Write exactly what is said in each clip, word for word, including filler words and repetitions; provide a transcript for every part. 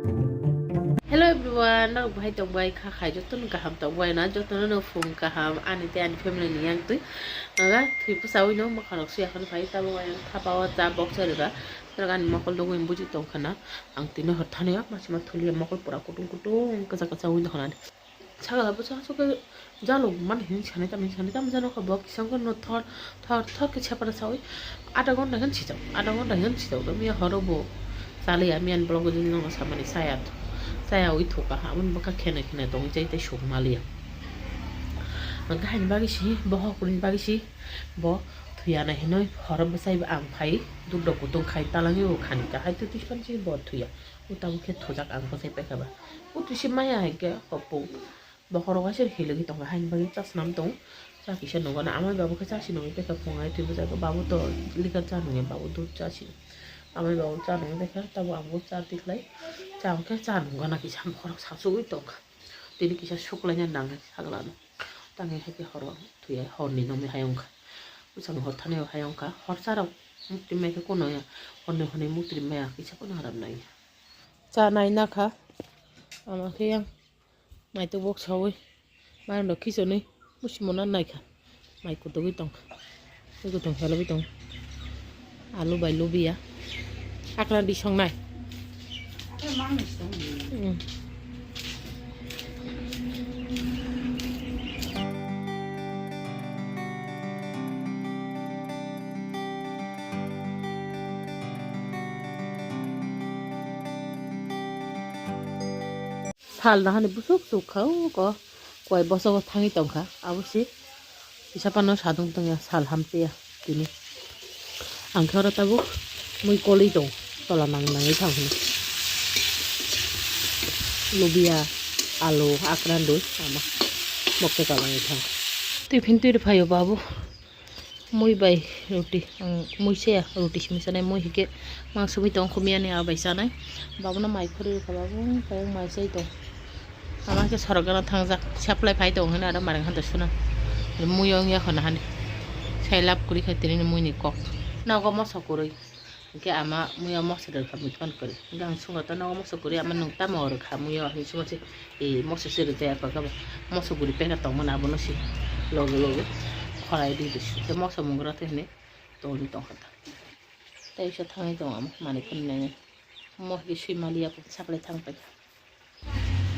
Hello everyone, norok bahai tongbai kha khai jotono kaham tongbai na, jotono no phung kaham ani tei ani family ni yang twi. Naga thwi pwsawi no mwkhang rok suya khon phai, tabuk ayang thapa o cha box rega. Norok ani mokol nugwi buji tong khana. Ang tini hor thani ya, masi ma thuli ya mokol pura kutung kutung kwchak kwchak wi tong khana. Sagala bwsa aswk khe jalo mani hinwi sanai tamo hinwi sanai tamo jalo kha bo kisa wngkha no thor thor thor khe separa sawi adha ghonta hinwi sijak adha ghonta hinwi sijak miya horo bo chaliya miyan vlog o jodi nono samani chaya chaya wi thuka aboni bwkha khena khena tongwi chai tei suk maliya. Ang khe haini bagwi si bo hokrini bagwi si bo thuya nai hinwi horo bwsai bo ang phai duk dok kutung khai talangwi bo khani kahai twi twi sipani si bo thuya. O tabuk khe thujak ang bwsai paikha ba. O twi se maya hai khe hopung. Bokhorok hai se hilogwi tongkha haini bagwi cha swnam tong. Cha kisa nukgo na amai babu khe cha si nungwi paikha phung hai twi bwsai khe babu to likha cha nungya babu dud cha si. Amai babu cha nungwi paikha tabuk ang bo cha tikhlai. Cha hwnkhe cha nungkha na kisa bokhorok sasugwi tongkha. Tini kisa suklaina nangnai saglano. Tangwi hai khe horo thwi hai horni nokni hai wngkha. Bwsang hor thani hai wngkha. Hor charok mukti mai khe kono ya. Horni horni mukti maya kisa kono haram nai. Cha nai nakha. Ama khe yang. Mai tubuk sawi. Mai no khichonwi. Musi mona naikha. Mai kutugwi tongkha. Tei kutung khe lobwi tong. Alu bai lubiya. Akran di songnai. Mm. Sal nahani busuk suk kha o ko. Kuai bosogo thangwi tongkha abo se kisa phano sadung tongya sal hamtwi ya tini. Ang khe oro tabuk mui kolwi tong tola nang nangwi thang hwnwi. Lubiya alu akran dui ama mokte kalangwi thang. Tiffin twi rwphaio babu. Mui bai roti, ang mui se ya, roti simi sanai, mui hike mang sumi tong khumya ni abai sanai. Babu no mai khuri rwkha, babu kaya mai sai tong. Ama ke sorok gana thangjak, supply phai tong hwnwi aro mareng hanta suna. Mui ong ya khona hani. Sai lab kuri kha tini mui ni kok. Nogo moso kwrwi. Hingke ama muiya moso rwkha muitu phano kwrwi. Hingke ang sungo to nogo moso kwrwi ama nwng tamo rwkha muiya hinwi simo se, e, moso se rwjak ya kok khe bo. Moso guri pekha tongmani abono se loge loge khorai di bisu. Hingke moso mungra tei hinwi tongwi tongkha ta. Tei se thangwi tongo ama manwi phano nini. Mo hingke swi maliya kok saklai thang pai.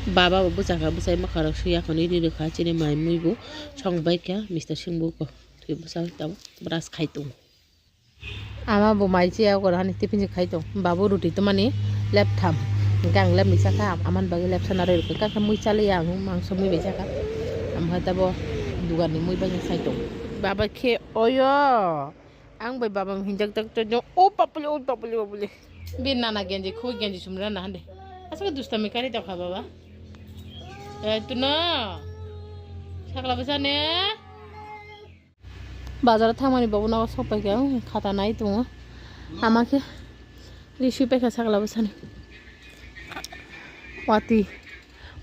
Baba bo bwchakha bwchai mwkharok swi yakhonwi ri rwkha chini mai mui bo song bai kha Mister Singh bo ko thwi bwsa tamo brush khai tongo. Ama bo mai chiya ugor hani tiffin se khai tong. Babu roti twmani lep tham. Hingke ang lep ni chakha, amani bagwi lep sana rwi rwkha. Kaka mui chaliya ang mangso mui bai chakha. Amkha tabo dugan ni mui bai sai tong. Baba khe oyo. Ang bai baba hinjak jak jak jak. O papuli, o papuli, papuli. Bi nana genji, khu genji sumra na hande. Asa dusta mi kari tokha baba. Eh, tuno. Sakla bwsa ne. Bazar o thangmani bo nogo sok paikha, khata nai tongo. Ama khe ri sui paikha sakla bwsani. Wati.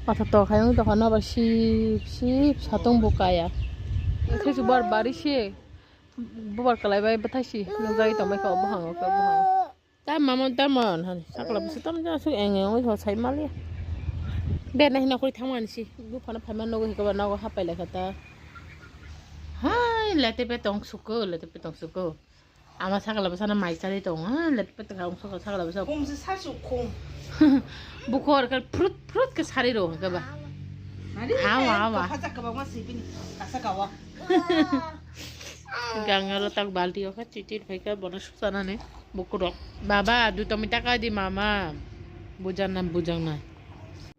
Wata tok hai wng tongkha nobar sip sip satung bo kaya. Khe se bor bari se. Bubar kalai bai bwthai si nukjagwi tongbaikha o buhango khe buhango. Tamon, tamon, hani, sakla bwswk tamjani aswk eng eng oi ho sai maliya. Berna hino khori thangmani si, buphano phaima nogo hikhe ba nogo hapai laikha ta. Hai, lete pe tong suko, lete pe tong suko. Ama sakla bwsano mai chari tong, ha, lete pe tong suko sakla bwsa. Khum se sasu khum. Bukhor khe phrut phrut khe sari ro hwnkhe ba. Awa, awa. Khajak kwbangma sibini, kasa kawa. Gangaro tak balti o kha chichir phaikha bono susanani bukurok. Baba, dui tomi taka di mama. Bujanna, bujanna.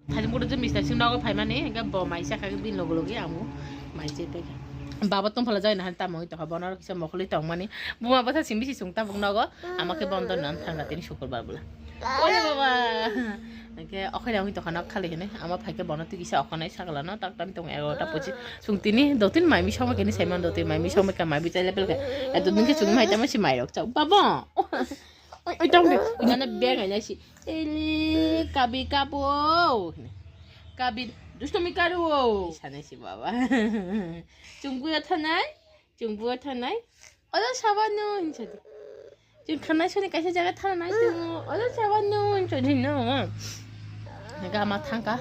Thani mudo je Mister Singh nogo phaimani, hingke bo mai sakha bini loge loge amo mai chai paikha. Baba tongphala jai na han tamo hoi tokha bono kisa mokholi tongmani. Buma bwsa simi si sung tabuk nogo, ama khe bondo nan thangna tini sukurbar bwla. Oye baba. Hingke okhai nang tokha nok khali hini ama phaikhe bono twi kisa okhanai sakla no tak tam tong egarota pochi sung tini dotun mai mi somoi khe ni saiman dotun mai mi somoi ka mai bichai level khe eto din khe sung mai tamo si mai rok chao babo. Oi oi tong de nana bag ai nai si ele kabi kapo kabi dustomi karu o sanai si baba chungbu ya thanai. Chwng buwa thanai. Oda sabanu hinsa di. Chwng khanai soni kaisa jaga thanai tongo. Oda sabanu hinsa di no. Hingke ama thangka,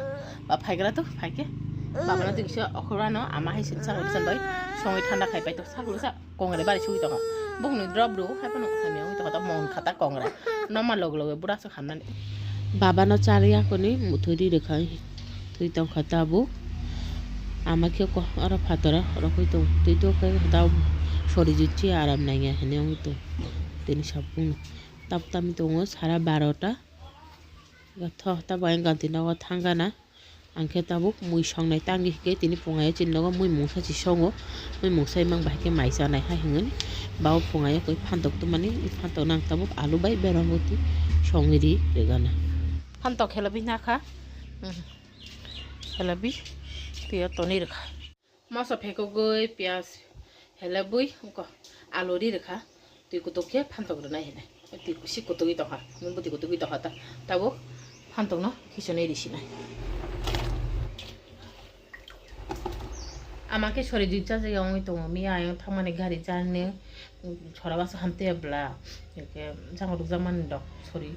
ba phaigra to, phaike. Babano twi kisa okhorano ama hai sini saklo bwsang bai songwi thanda khai pai to saklo sa kongre bari sugwi tongo. Bukni drop ro hai phano hamya wngwi tongo ta mon khata kongre. Noma log log bura sok hamnani. Babano chari yakoni muthuri rwkha twi tongkha tabuk. Ama khe ko oro phatora rokwi tongo. Twi to khe ta sori jutsi aram nangya hinwi wngwi tongo. Tini sabung tabuk tamni tongo sara barota. Tho, tabuk ang ganti nogo thang gana. Ang khe tabuk mui songnai tangwi hwnkhe tini phungaio chini nogo mui mungsa si songo. Mui mungsa imang bai khe mai chanai hai hwnwi. Bao phungaio koi phantok tongmani, phantok nang tabuk alu bai berang bwtwi songwi ri rwgana. Phantok helabi nakha. Hmm. Helabi twiyo tonwi rwkha. Moso phekogwi piyaj helebwi wngkha, alu ri rwkha, twi kutuk khe phantok rwnai hinwi. Twi kusi kutugwi tongkha, bwtwi kutugwi tongkha ta, tabuk phantok no khisonwi risinai. Ama khe sori jui chajak ya wngwi tongo, miya ayang thangmani gari charni. Chora baso hamtwi ya bwla, hwnkhe jang rwjakmani dok sori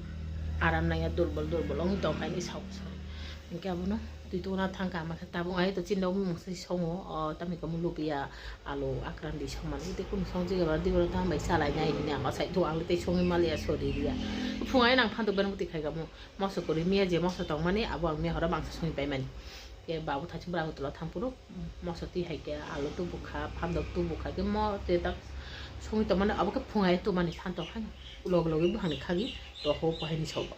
aram nangya, durbol durbol wngwi tongkha hwnwi sao sori. Hwnkhe abono twi tubuna thangkha, ama khe tabuk ai to chini rok mungsa songo, o tamni kamo lupiya alu akrandi songmani tei kunu songjak ya ba, tei bono tamo bai chalainai hwnwi ang o side o ang tei songwi maliya sori riya. Phung ai nang phantok bai muti khaikha mo moso kwrwi miya je moso tongmani abo ang miya horo mangsa songwi paimani. Khe babu thaichung bwrang tolo thang phuru. Moso twi hai khe alu tubukha, phantok tubukha khe mo tei tak songwi tongmani, abo khe phungai tubumani phantok hai loge loge buphangni khagwi toho pohaini sobo.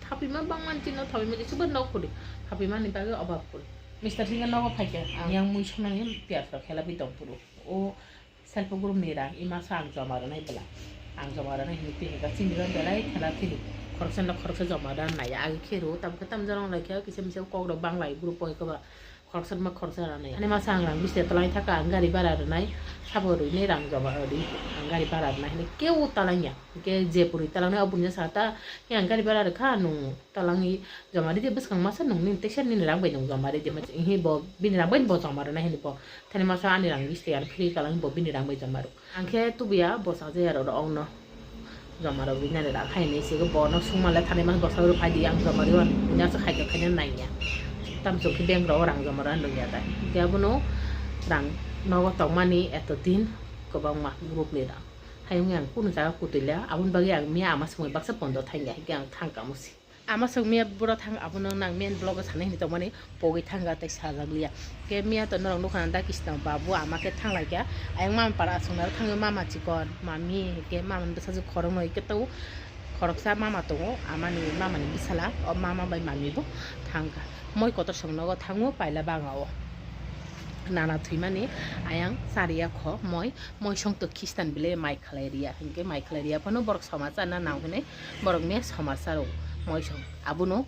Thapima bangmani chini thapima jesa nok khuri, thapimani bagwi obab khuri. Mister Singh nogo phai khe ang yang mui songnani piyaj rok khela bi tong phuru. O self group ni rang ima sa ang joma rwnai bwla. Ang joma rwnai hinwi twi hai khe chini rok belai khela thili khoroksa no khoroksa joma rwnai agi khe rw tabuk khe tamjani lai khe kisa misa kok rok bang lai group o hai khe ba. Khoroksa ma khoroksa rwnai. Ani masa ang rang bisi talai thaka ang gari bara rwnai. Sabo rwini rang joma rwdi. Ang gari bara rwnai hinwi keu talangya. Hwnkhe je puri talangnai o puri sa ta, "He ang gari bara rwkha, nwng talangwi joma rwdi, bwskang masa nwng nini teisa nini rang bai nwng joma rwdi." Hwnkhe bo bini rang bai bo joma rwnai hinwi bo. Thani masa ani rang bisi ano free talangwi bo bini rang bai joma rw. Ang khe tubuya bwsajaya rok rw ongno. Joma rok rinani rang hai hinwi se bono sungma le thani mas bwsa rw phai di ang joma rw ani aswk hai khe khaina nangya. Tamsok khe bank rok rang joma rw nangya dai. Hwnkhe abono rang nogo tongmani eto din kwbangma group ni rang. Hayung yang kunu jaga kutui le aboni bagwi ang miya ama swmai baksa pondo thangya hwnkhe ang thang kamo se. Ama swk miya buro thang abono nang main vlog o sanai hinwi tongmani pogwi thangkha tei sajak liya. Khe miya to norok nukha nang da kisno babu ama khe thanglaikha. Ayang mama para aswk naro thangwi mama chikon mami khe mama ni bwsajwk khoroknwi khe tabuk khoroksa mama tongo amani mamani bwsala o mama bai mami bo thangkha. Moi kotor swk nogo thango paila banga o nana thwimani ayang chariya kho moi. Moisong to Khristan bile mai khalai riya, hinkhe mai khalai riya phano borok somajsa na nang hwnwi borok me somajsa rw moisong. Abono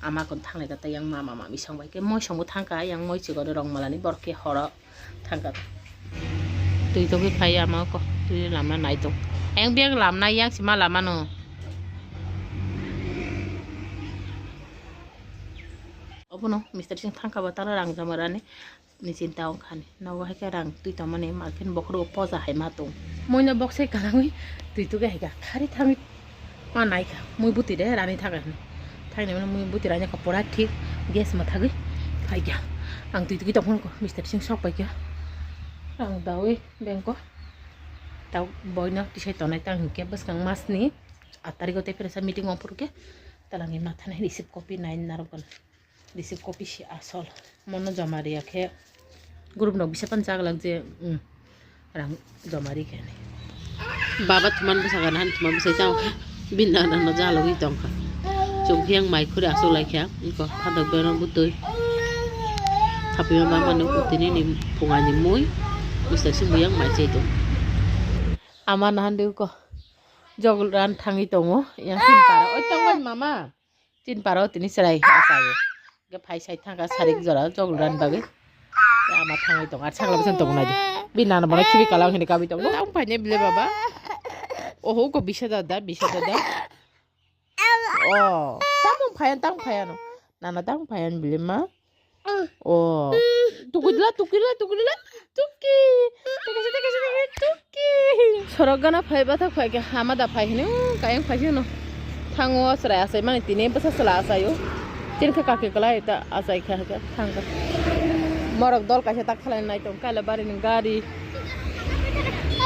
ama kon thanglai kha tei yang mama mami song bai khe moisong bo thangkha, yang moi chikon rong malani borok khe horo thangkha. Twi togwi phai ama ko twi lamna nai tong. Yang biyang lamna yang sima lamano. Obono Mister Singh thangkha ba tala rang jama rani. Ni chinta wngkha ni. Nogo hai khe rang twi tongmani, ma khe bokhorok poja hai ma tong. Moino bokse kalangwi twi tuge hai kha. Khari thangwi ma nai kha. Mui buti de rani thaga hino. Thaini mano mui buti rani kha pora thik gas ma thagwi phai kha. Ang twi tugwi tongphano ko Mister Singh sok pai kha. Ang dawi bengko. Tau boino tisai tonai tang hinkhe bwskang masni at tarikh o tei phirasa meeting ong phuru khe talangni ma thani receive copy nai narwkna. Receive copy si asol. Mono joma riya khe group rok bisa pan chaglak je, um, rang joma ri khe. Baba thuman bwsa gana han thuman bwsai tang kha. Bini nana no jalogwi tong kha. Chwng phiyang mai khuri aswk lai kha. Iko phatok beno butwi. Thapima baba no utini ni phungani mui. Bwsai si buyang mai chai tong. Ama nahan de ko jogul ran thangwi tongo. Yang sin para. Oi tong bai mama. Tin paro tini chwrai achaio. Hwnkhe phai sai thangkha sarik jora chogol rani bagwi. Tei ama thangwi tongo, ar sakla bwsang tongo naidi. Bini nana bono khibi kala hini kabui tongo. Tamo phainai bile baba. Oho, ko bisa dada, bisa dada. Oh, tamo phaian, tamo phaiano. Nana tamo phaian bile ma. Oh. Tukudila, tukudila, tukudila. Tuki. Tuki, tuki, tuki, tuki. Sorok gana phai bathak phai khe hama da phai hino, kayang phai hino. Thango chwrai achai mani tini bwsa chwla achaio. Tin khe kaki kwlai ta achai kha kha thang kha. Morok dol kaisa tak khalai nai tong kaila bari ni gari.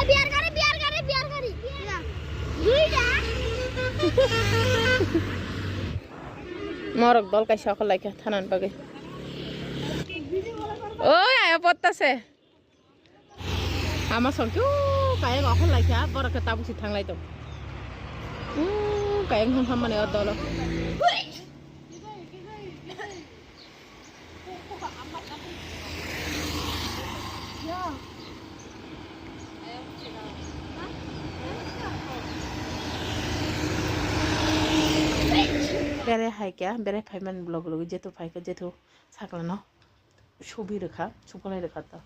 Biar gari, biar gari, biar gari. Duita. Morok dol kaisa khalai kha thanan bagwi. Oi, aya potta se. Ama song kyo kayang okhol lai kha, borok khe tabuk si thanglai tong. Uh, kayang hum ham mane o dolo. Bere hai kya, bere phaiman blog blog jetu phai kha jetu sakla no. Subi rwkha, suklai rwkha ta.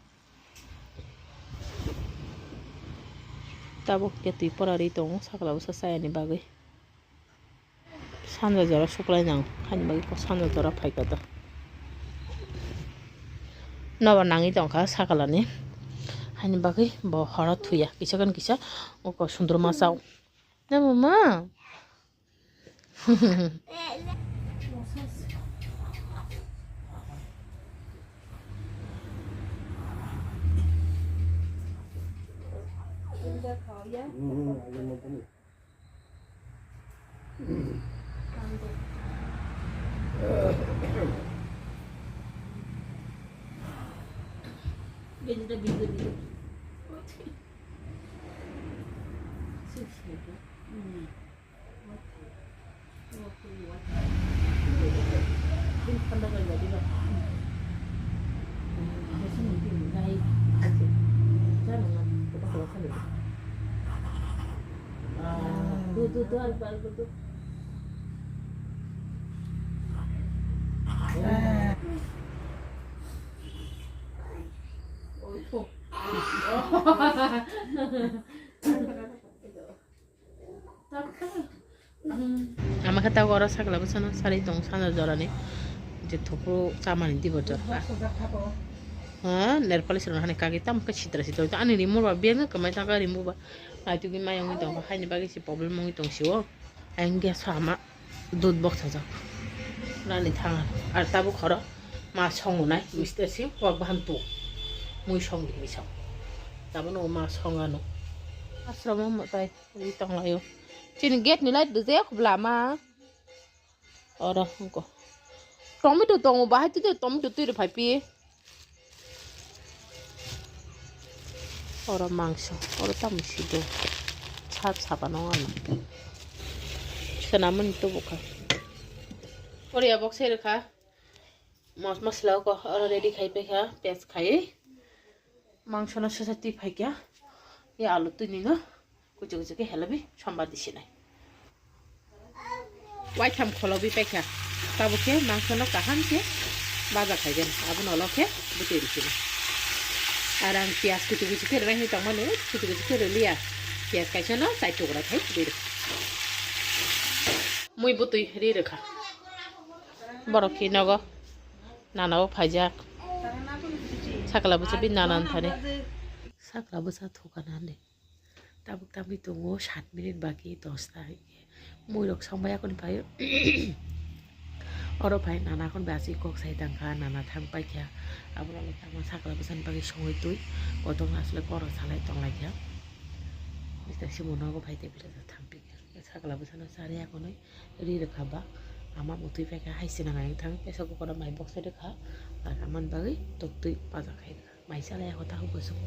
Tabuk khe twi pora ri tongo, sakla bwsa chayani bagwi. Sanja jora suklai nang, haini bagwi kok sanja jora phaikha ta. Nobar nangwi tongkha saklani, haini bagwi bo horo thuya, kisa gan kisa oko sundruma chao. Na mama? Ama khe tabuk oro sakla bwsano sarwi tongo sanja jorani, je thopro chamani dibo jora. Ha, nail polish rok hani kagwi tamo khe sitra sitra ani rimbo ba biyang kwmai tangkha rimbo ba naitugwi maya wngwi tongkha, haini bagwi se problem wngwi tong sio. Ayang gas sama dud boksajak nani thanga. Ar tabuk horo ma songo nai, mister si wak bahan tu mui song di misong. Tabuk no ma song ano. Asromo mo tai ri tong layo. Chini gate ni light duje khub lama. Oro hongko. Tomato tongo bahai twi tomato twi rw phai pi. Oro mangso, oro tamo sido. Sap sapa no ano. Swnamoni to bokha. Oro ya bok sai rwkha. Mos masla ko oro ready khai pai kha, pes khai. Mangso no sasa twi phai kha. Ya alu twi ni no. Kuchu kuchu khe helabi sombar di sinai. Waitham kholobi paikha. Tabuk khe mangso no kaham khe baja khaigen. Abono ulo khe bwtwi rw sinai. Ar ang piyaj kuchu kuchu khe rwnai hinwi tongmani, kuchu kuchu khe rwliya. Piyaj kaisa no chai tukra khai bwtwi rw. Mui bwtwi ri rwkha. Borok khe nogo nana o phaijak. Sakla bwsa bi nana thani. Sakla bwsa thuka nani. Tabuk tamni tongo sat minute baki dosta hinkhe. Muirok songbai yakoni pai. Oro pai nana kon bai aswk kok sai tangkha, nana thang paikha. Abono le tamo sakla bwsani bagwi songwi twi kotor asle korok salai tonglaikha. Bising simo nogo pai tei bising thang pikha. Sakla bwsano chari yakonwi ri rwkha ba. Ama mutwi paikha hai sinang ayang thang pressure cooker o mai boksai rwkha. Ar amani bagwi toktwi paja khai rwkha. Mai chalai yakho takhuk bwswk.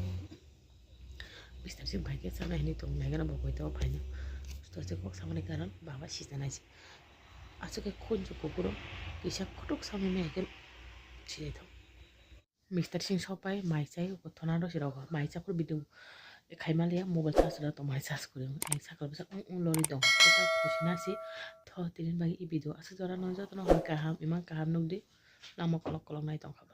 Bising sing bai khe chana hinwi tong nai gana bo koi to phaino. To se kok samani karon baba sita nai se. Aswk khe khunju kukuro kisa khutuk samani hai khe sijai thok. Mister sing sopai mai chai ko thona ro sirok mai chakur video khaima liya mobile charge ro tong mai charge kuri sakal bwsa ung ung lori dong. Khusi na se tho tini bai i video aswk jora no joto no hoi kaham imang kaham nukdi. Lama kolok kolok nai tongkha.